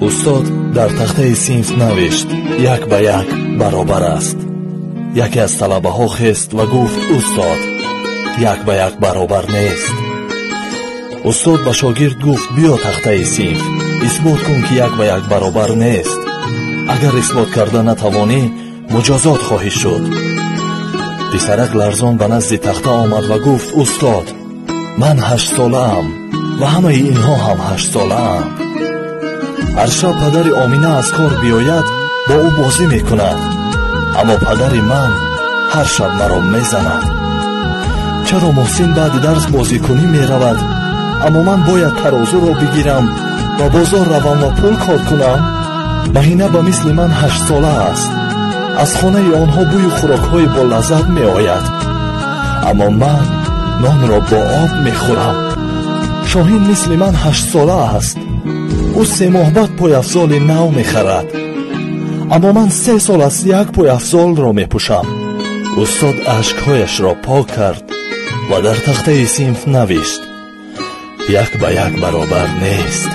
Устод дар тахтаи синф навишт: як ба як баробар аст. Яке аз талабаҳо хест ва гуфт: устод, як ба як баробар нест. Устод ба шогирд гуфт: биё тахтаи синф, исбот кун, ки як ба як баробар нест. Агар исбот карда натавонӣ, муҷозот хоҳӣ шуд. Писарак ларзон ба назди тахта омад ва гуфт: устод, ман 8-солаам ва ҳамаи инҳо ҳам 8-солаанд. Ҳар шаб падари Омина аз кор биёяд, бо ӯ бозӣ мекунад, аммо падари ман ҳар шаб маро мезанад. Чаро Муҳсин баъди дарс бозикунӣ меравад, аммо ман бояд тарозуро бигирам ва бозор равам ва пул кор кунам? Маҳина ба мисли ман 8-сола аст. Аз хонаи онҳо бӯи хӯрокҳои болаззат меояд, аммо ман нонро бо об мехӯрам. Шоҳин мисли ман 8-сола аст. Ӯ 3 моҳ баъд пойафзоли нав мехарад, аммо ман 3 сол аст як пойафзолро мепӯшам. Устод ашкҳояшро пок кард ва дар тахтаи синф навишт: як ба як баробар нест.